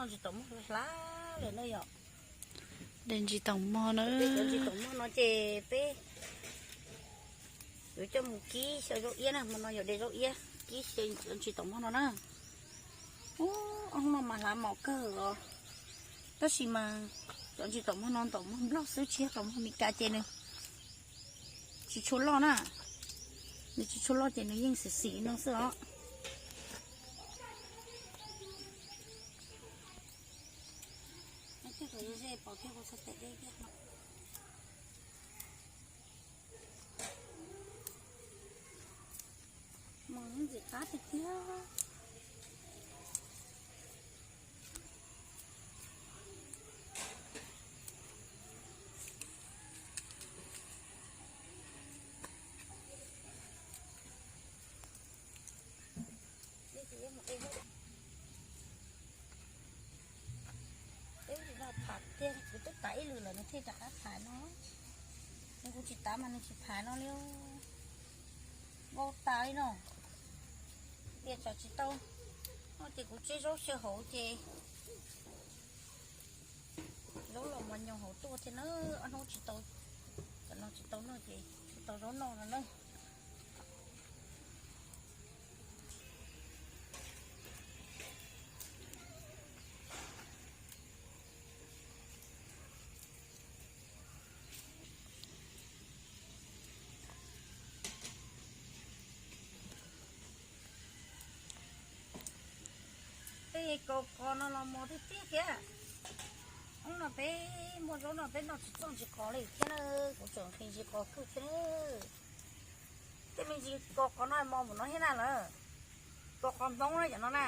Ntsis taum mog hlab lawm na yom. De ntsis taum mog na. Cov ntsis taum mog no ces peb yuav coj mus kib xyaw zaub iab na, hmo no yog de zaub iab kib xyaw cov ntsis taum mog no na. Ub, ob hnub no mas hlav mos kawg os. Tab sis mas cov ntsis taum mog no taum mog Nplog xwb, tsis yog taum mog Mes Kas ces nws tsis tshua loj na. Nws tsis tshua loj ces nws yeej xim xim no xwb os. Mos ntxim qab tiag tiag. Peb ua no pham tiag, kuv twb tav ib lwm lawm nws thiaj rov qab pham no. Nws kuv tsis tav mas nws tsis pham no li. Vau tas li no. Tias tsam tsis tau no ces kuv tseb zaub xyaw hauv ces zaub los mos nyoos hauv tuaj thiab na. Ob hnub tsis tau, cov no tsis tau noj ces tsis tau zaub noj no na. Peb kaus qos no los mos tiag tiag thiab. Hnub no peb muaj zaub no peb noj tsis txog ntsis qos li thiab na, kuv tseem nqhis ntsis qos kawg thiab na. Tej me ntsis kaus qos no mos npaum no thiab na lawm. Kaus qos Hmoob na cov no na.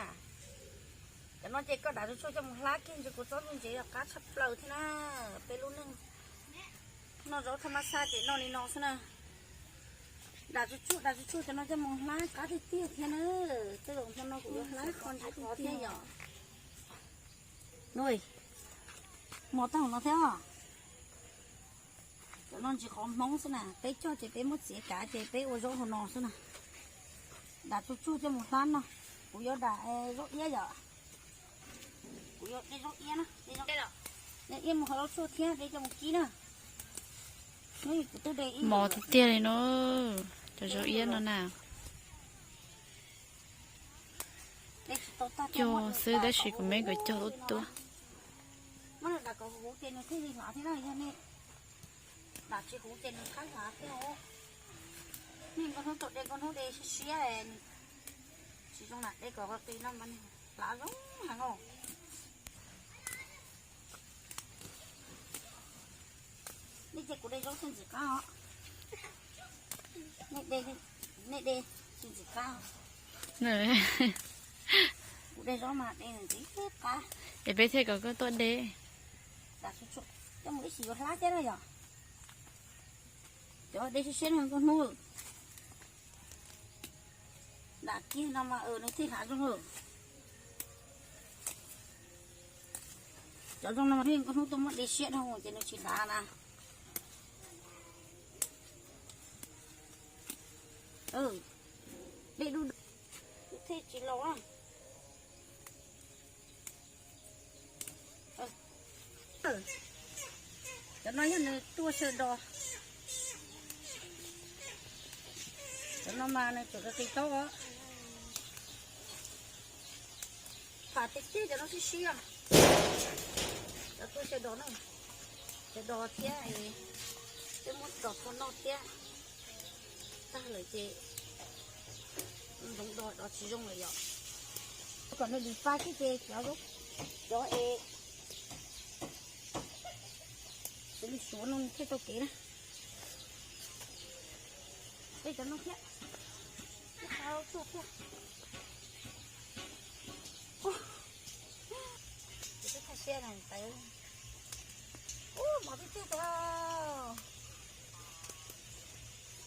Cov no ces koj dam tsuj tsuj coj mus hlab kiag ntsis kuv txob ntsuj ntsev qab tshaj plaws thiab na. Peb lub neej noj zaub thaj mab xaj ces noj li no xwb na. Dam tsuj tsuj, dam tsuj tsuj cov no coj mus hlab qab tiag tiag thiab na. Tej zaum hmo no kuv yuav hlab qhov ntsis qos thiab yom. Nuj, mos tag no thiab. Cov no ntsis qos Hmoob xwb na, peb cog ces peb muab txiav kav ces peb ua zaub hauv no xwb na. Dam tsuj tsuj coj mus hlab no. Kuv yuav dam zaub iab yom. Kuv yuav de zaub iab na, de zaub iab mus hauv zaub tsuj thiab de coj mus kib na. Kuv twb de ib mos tiag tiag li no, cov zaub iab no na. Cog xwb tab sis kuv me nkawd cog tuaj tuaj. Muab dam kom huv ces nws thiaj li hlav thiab na, yog nej dam tsis huv ces nws qab hlav thiab os. Nej nkauj hnub tau de nkauj hnub de siab siab, tsis zoo na de kom qis no mas nws hlav zoo heev os. Nej cia kuv de zaub thiaj ntxim qab os. Nej de, nej de thiaj ntxim qab. Kuv de zaub mas de ntxim qab. Es peb thiaj kom koj tuaj de. Coj mus ib sim yuav hlab thiab na yom. Cov de siab siab no nkauj hnub. Dam kiag no mas nws thiaj hlav zoo lawm. Cov zoo no mas nkauj hnub tuaj muab de siab dhau ces nws tsis hlav na. De dub, thiaj tsis laus na. Cov no yog nws tuaj xyaw dos. Cov no mas nws tseem qis taub os. Pham tiag tiag cov no siab siab. Cov tuaj xyaw dos na, xyaw dos thiab, twb muab dos txhua noj thiab. Tag lawm ces ntxoov dos dos tsis zoo lawm yom. Kom nws dim pa kiag ces cov, cov es xws li suav no thiaj tau kev na. Peb cov no thiab, thiab. Ces twb thaj siab na ntawd. Ub, mos tiag tiag tiag.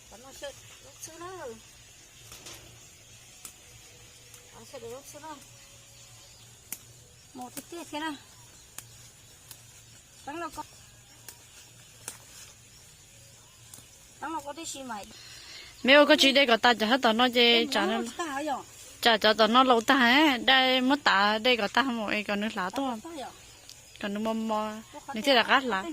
Cov no xyaw zaub txhwb na. Xyaw zaub txhwb na. Mos tiag tiag thiab na. Teeb lauj ko, teeb lauj ko tib si mas. Me ua koj tsis de kom tas cov hab tom no ces tsam no tag yom. Tsam cov tom no laus tag, dej muab tav dej kom tag mus es kom nws hlav tuaj, kom nws mos mos, nws thiaj rov qab hlav.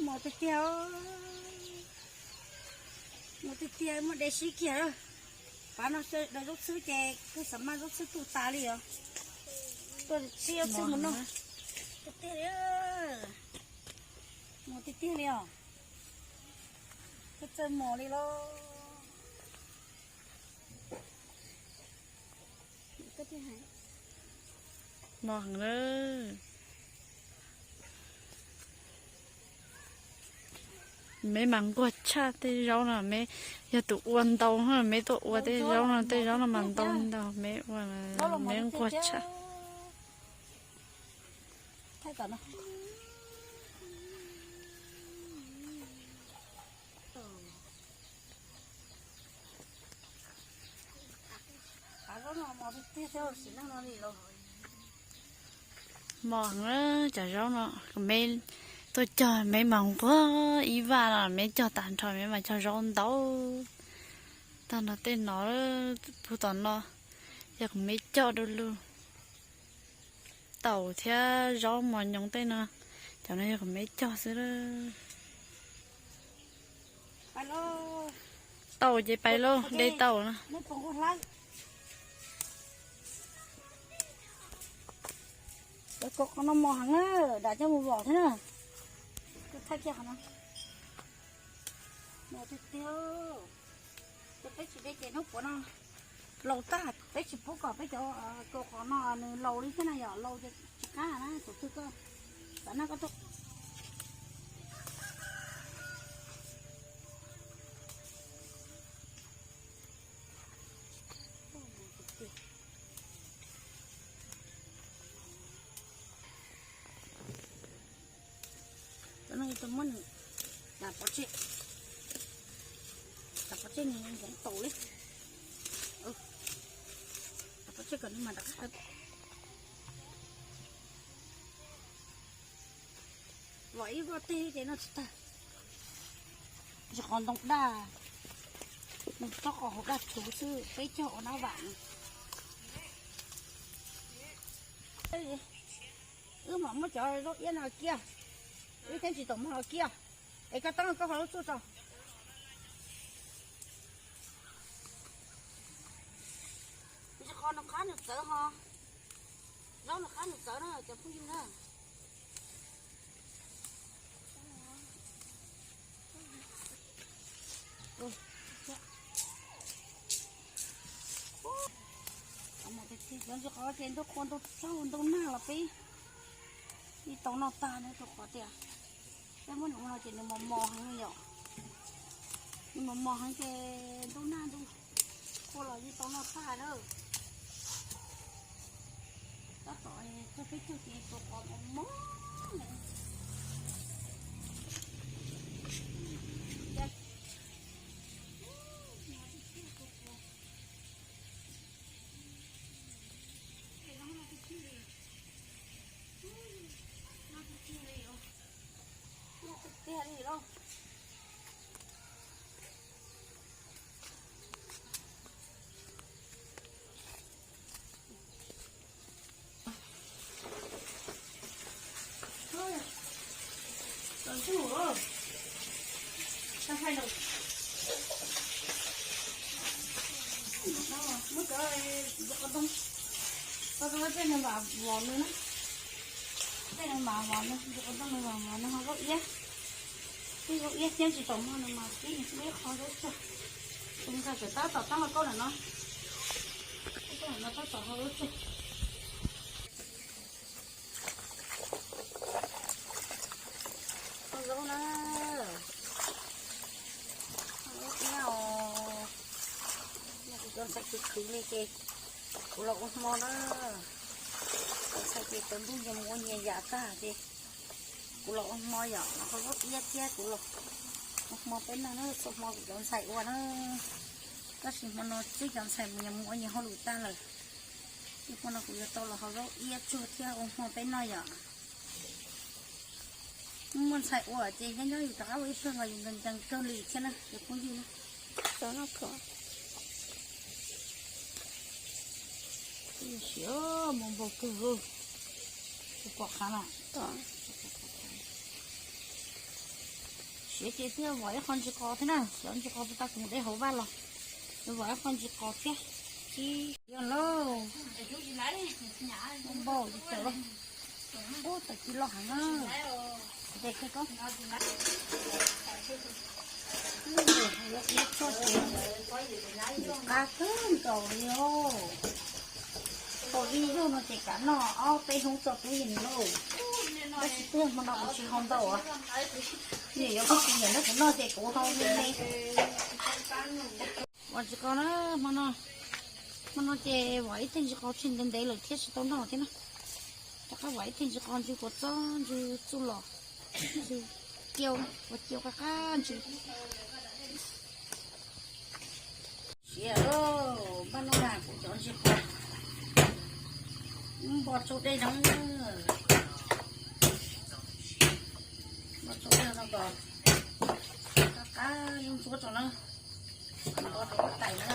Mos tiag tiag, mos tiag tiag, muaj dej sib kiag lawm. Pab no daws zaub txhwb ces kuj xav maj zaub txhwb tuaj tas li os. Tuaj sib zaub txhwb mus noj. Tiag tiag li, mos tiag tiag li os. Koj txawj mos li los. Mos heev lawm. Meb mas nquag tshaj tej zaub no, meb yog tus ua ntau, meb tuaj ua tej zaub no, tej zaub no mas ntau ntau, meb ua, meb nquag tshaj. Mos heev cov zaub no, meb tuaj cog meb mas nquag ib vaj no, meb cog tag nrho meb mas cog zaub ntau. Tag nrho tej no, puag tom no, yog kuv meb cog du lug. Taum thiab zaub mos nyoos tej no, cov no yog kuv meb cog xwb. Taum ces pais lauj, de taum na. Qhov no mos heev na, dam coj mus vom thiab na. Kuv thaij kiag qhov no. Mos tiag tiag. Ces peb tsis de ces hnub puav no laus tag, peb tsis pub kom peb cov kaus qhov no nws laus li thiab na, yog laus ces tsis qab na, tus twg koj xav noj koj tuaj. Cov no yus tau muab nws, dav pov tseg, dav pov tseg nws ncoov taus li. Dav pov tseg kom nws mam rov qab. Vom ib vuag teg ces noj tsis tag. Tsis qhov ntoo daj, nws txhob qhov hauv daj tsuv xwb, peb cog ua nab vam. Wb mam muab cov zaub iab no kiag, wb thiaj tsis tau muab ho kiag. Es koj tab koj ho lub tsuj tso. Ntsis qhov nws qab nws txawv ho, zaub nws qab nws txawv na cov phooj ywg na. Ntsis qhov ces ntau qhua ntau tsaug ntau nag los peb yeej tau noj tag na, rau qhov tias peb muab nws ua no ces nws mos mos heev yom. Nws mos mos heev ces ntau nag ntau qhua los yeej tau noj tag na. Tab tom txog peb caug ces tus qhov mos mos lawm. Tiag li lauj. Muab cov qos ntoo, qos ntoo tej nws mam vov nws na. Tej nws mam vov nws, cov qos ntoo nws mam vov nws ho zaub iab. Tej zaub iab thiab tsis tau muag nws mas pib nws pib qho zaub tsuag. Tus ntxhais tseem tab tom tab los kauj ntawm no. Kauj ntawm no tab tom ho zaub tsuag. Ho zaub na. Ho zaub iab os. Kuv cov ntxhais khwv khwv li ces kuv los ua hmo na. Cov ntxhais ces tsaus ntuj nyias mus ua nyias yam tag ces kuv los ua hmo yom. Ho zaub iab thiab kuv los ua hmo peb noj na, txhua hmo kuv cov ntxhais ua na. Tab sis hmo no twb cov ntxhais mus nyias mus ua nyias hauj lwm tag lawm. Hmo no kuv yuav tau los hau zaub iab tsuag thiab ua hmo peb noj yom. Muaj ntxhais ua ces nyob nyob yus rov qab ua ib pliag nqos yus nkees nkees kawg li thiab na cov phooj ywg na. Siav mus npaum kawg, kuv pom qhav lawm. Siav ces thiaj vom ib qho ntsis qos thiab na, siav ntsis qos puas tau kuv de hauv vaj los, vom ib qho ntsis qos thiab. Yog lauj, npaum li cas los, ub, tawm ci loj heev na. Ces koj, ua ib tshuaj ces qab kawg nkaus li os. Pom vij zog no ces kav noj ob peb hnub tso tub yees lauj. Tab sis twb yog hmo no kuv tsis hau ntau as, nws yuav koj kuv nyiam nrog kuv noj ces kuv hau me me. Vom ntsis qos na, hmo no, hmo no ces vom ib teg ntsis qos tseg ntev ntev lawm thiab tsis tau noj thiab na. Rov qab vom ib teg ntsis qos, ntsis kua txob, ntsis txuj lom, ntsis kiau, ua kiau qab qab ntsis. Siav, npaj no na kuv cov ntsis qos, npog tsau dej no, npog tsau dej no kom qab qab ntsuab rau na, npog rau huab tais na.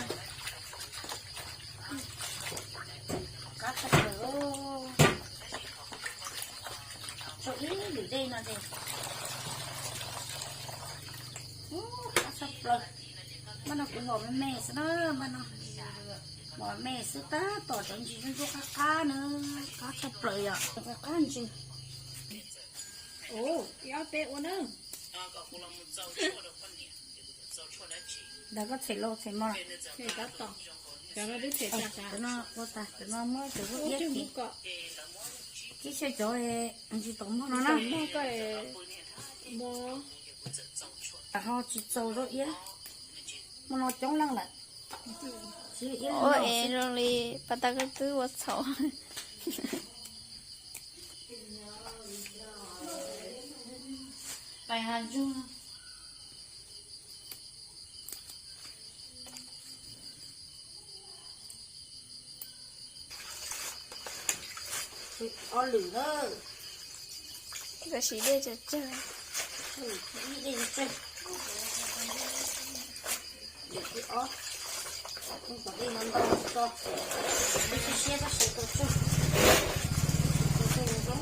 Qab tshaj plaws, tsau ib lwm dej no ces qab tshaj plaws. Npaj no kuv vom me me xwb na, npaj no vom me xwb tab tom cov ntsis ntsuab ntsuab qab qab na, qab tshaj plaws yom, qab qab ntsis. Ib ob peb ua na. Ntawd koj tshem lauj tshem mog. Cov no twb tshem tas, cov no ua tas, cov no muab cov zaub iab kib, kib xyaw cov ntsis tom mog no na. Tam ho tsis txaus zaub iab, hmo no coob leej lawm. Ua es zoo li pas tas koj twb ua txhaum. Pais hav ntsug. Ob lwm lawm. Nkawd siv dej tsawg tsawg. Ib dej tsawg. Lwm thib ob. Kom dej no ntau tso. Ib siab tab sis tau tsawg. Tau tsawg zoo zoo.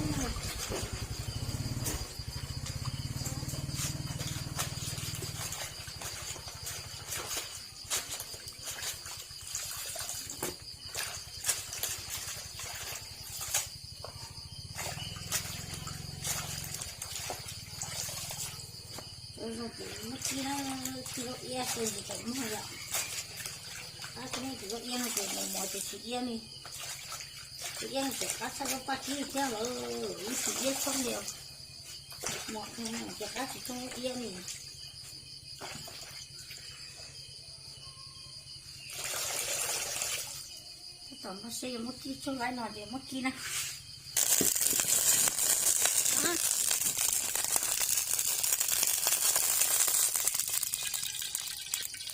Zoo ces muab kib na, kib zaub iab xwb ces tseem muag yom. Qab tsis muaj tus zaub iab no ces mos mos ces tsis iab li. Tus iab no ces qab tshaj zaub paj kib thiab lawm, ib tsis iab tshoob li. Mos ces qab tsis tshoob zaub iab li. Tab tom npog seb yuav muab kib tsuag laib no ces muab kib na.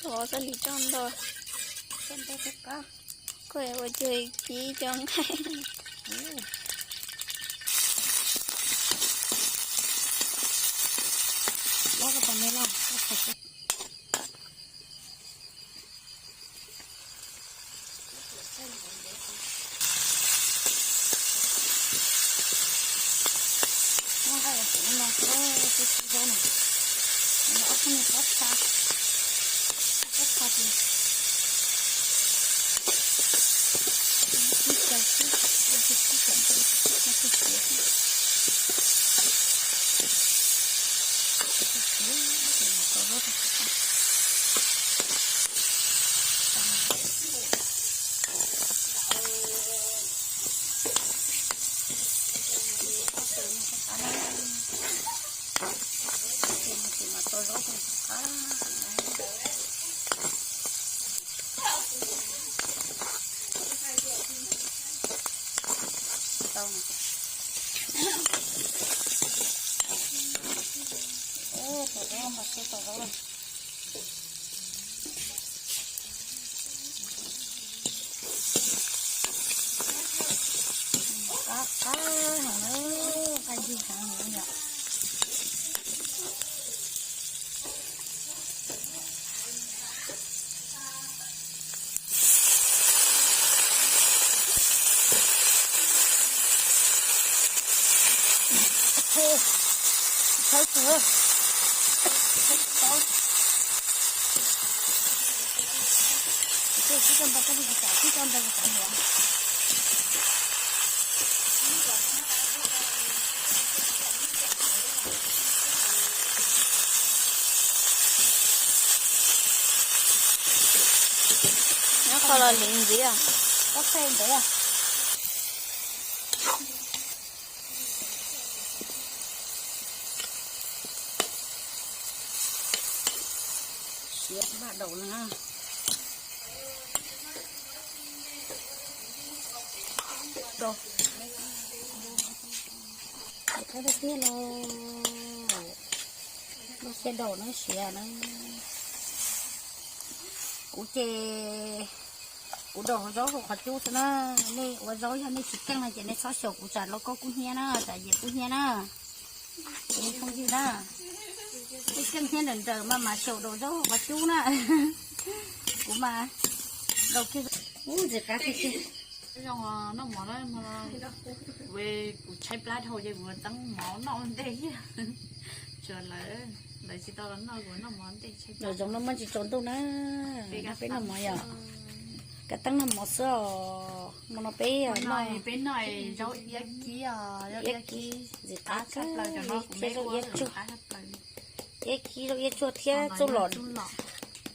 Ov, xab lis tso ntau, tso ntau tau qab. Koj ua cuag kib cov nqaij. Lob koj tos me loj. Muab nqaij los tseem no, tib tib zaub no, ob tug no qab tshaj, qab tshaj ces tib caug xwb, tib caug ntawd tib caug tib siav xwb. Ub, tau zaub mas siab tau zaub lawm. Nyob qhov los li ntxiv, tab sis ntawd. Siav vaj daum na. Qab tiag tiag los, siav daum na, siav na. Kuv ces kuv daus zaub hauv qhov cub xwb na. Nej ua zaub yog nej tsis keej no ces nej txhob xyaum kuv tsam lauj kaub kub hnyiab na, tsam yias kub hnyiab na. Phooj ywg na, nej keej thiab nrawm nrawm mas mam xyaum daus zaub hauv qhov cub na. Kuv mas daus kiag. Ub, ntxim qab tiag tiag. Zoo noj mov na, kuv tshaib plab dhau ces kuv txeeb mov noj ua ntej thiab. Tsuas lawv, lawv tsis tau los noj, kuv noj mov ua ntej. Nraum zoov no muaj tsis tsaus ntuj na, peb noj mov yom. Kav teeb noj mov xwb os, hmo no peb noj, peb noj zaub iab kib, zaub iab kib ntxim qab tshaj plaws, thiab zaub iab tsuag, iab kib zaub iab tsuag thiab txuj lom,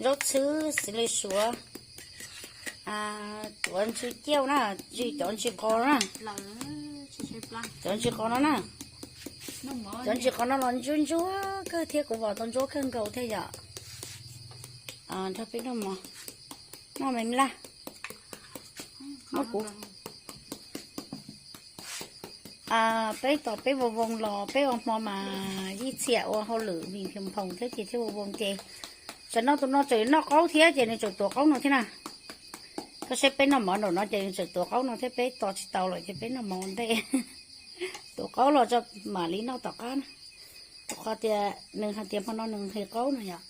zaub txhwb xws li suav, tuav ntsis ciaj na, tsis cov ntsis qos na, cov ntsis qos no na, cov ntsis qos no los ntsuab ntsuab kawg thiab kuv vom tau ntsuab kawg nkaus thiab yom. Nrog peb noj mov, noj me me laj, muab kuv Peb tos peb voo voo los peb ua hmo mas ib txhia ua hauj lwm vim nphoos thiab ces thiaj voo voo ces, tsam no tus no tseem noj qaub thiab ces nws tseem tuav qaub no thiab na. Koj saib peb noj mov nraum no ces nws tseem tuav qaub no thiab, peb tos tsis tau lawm ces peb noj mov ua ntej. Tuav qaub los tso mam li noj tom qab na. Rau qhov tias nws hais tias hmo no nws nqhis qaub no yom,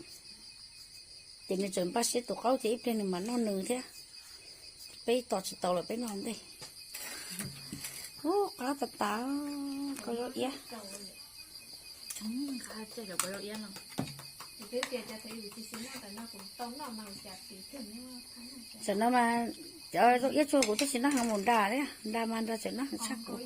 ces nws tseem npaj siab tuav qaub ces ib pliag nws mam noj nws thiab. Peb tos tsis tau lawm peb noj ua ntej. Ub, qab tas tas, koj zaub iab. Tam no mas cov zaub iab tsuag kuv twb tsis noj heev mus nra thiab, nra mas nra tseem noj heev tshaj kuv.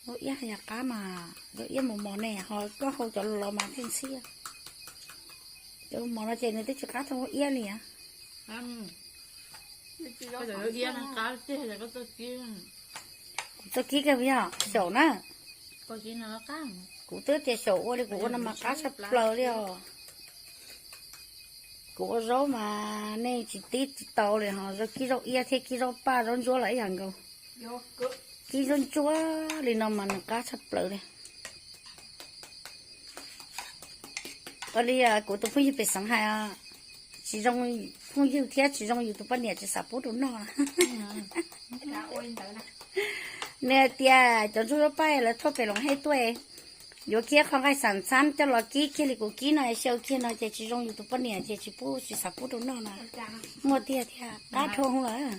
Zaub iab yog qab mas, zaub iab mus mos ne, ho koj hau cov los mas thiaj ntxhiab. Cov mos no ces nws twb tsis qab thoob zaub iab li. Kuv txoj kib kawg yog xyaum na. Kuv twb tias xyaum ua li kuv ua no mas qab tshaj plaws li os. Kuv ua zaub mas nej tsis tib tsis tau li ho, zaub kib zaub iab thiab kib zaub paj zaub ntsuab los ib yam nkaus. Kib zaub ntsuab li no mas nws qab tshaj plaws li. Ua li kuv tus phooj ywg pem xeev hais, tsis zoo phooj ywg thiab tsis zoo yus tus poj niam tsis xav pub rau noj. Nws hais tias cov ntsuab zaub paj lawv thauj pem Loos Hej tuaj, yuav kiag qhov nqaij xam xab coj los kib kiag li kuv kib no xyaw kiag no ces tsis zoo yus tus poj niam ces tsis pub tsis xav pub rau noj na. Muaj tiag thiab, qab dhau lawm.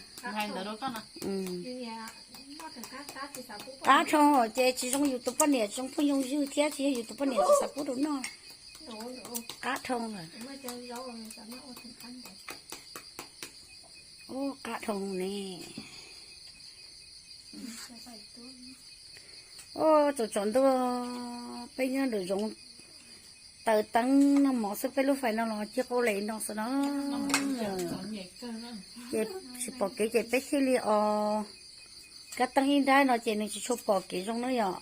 Qab dhau ces tsis zoo yus tus poj niam, tsis zoo phooj ywg thiab tsis yog yus tus poj niam tsis xav pub rau noj. Qab dhau lawm. Ub, qab dhau ne. Ub, tsaus tsaus ntuj peb nyob nraum zoov taws teeb noj mov xwb, peb lub fais no los cig qau les no xwb no. Ces tsis pom kev ces peb thiaj li os, kab teeb ib nrab no ces nws tsis tshua pom kev zoo na yom.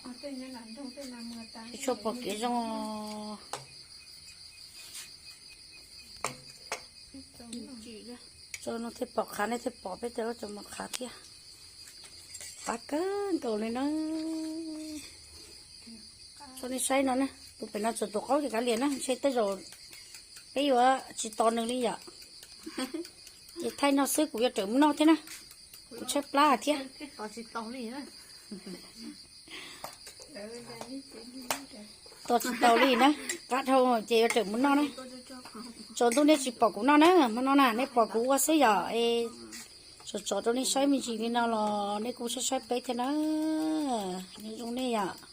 Tsis tshua pom kev zoo. Tso no thiaj pom qhav, nej thiaj pom peb cov lub tso mos qhav thiab. Qab kawg nkaus li na. Tso nej saib no na, tus pem no tseem tuav qaub ces kav liam na, ntshe tej zaum peb yuav tsis tos nws li yom. Ces thaij no xwb kuv yuav rawm mus noj thiab na. Kuv tshaib plab thiab. Tos tsis tau li na, qab dhau ces yuav rawm mus noj na. Tsaus ntuj nej tsis pom kuv noj na, hmo no na nej pom kuv ua xwb yom. Tso tso rau nej saib me ntsis li no los nej kuj saib saib peb thiab na. Nyob zoo nej yom.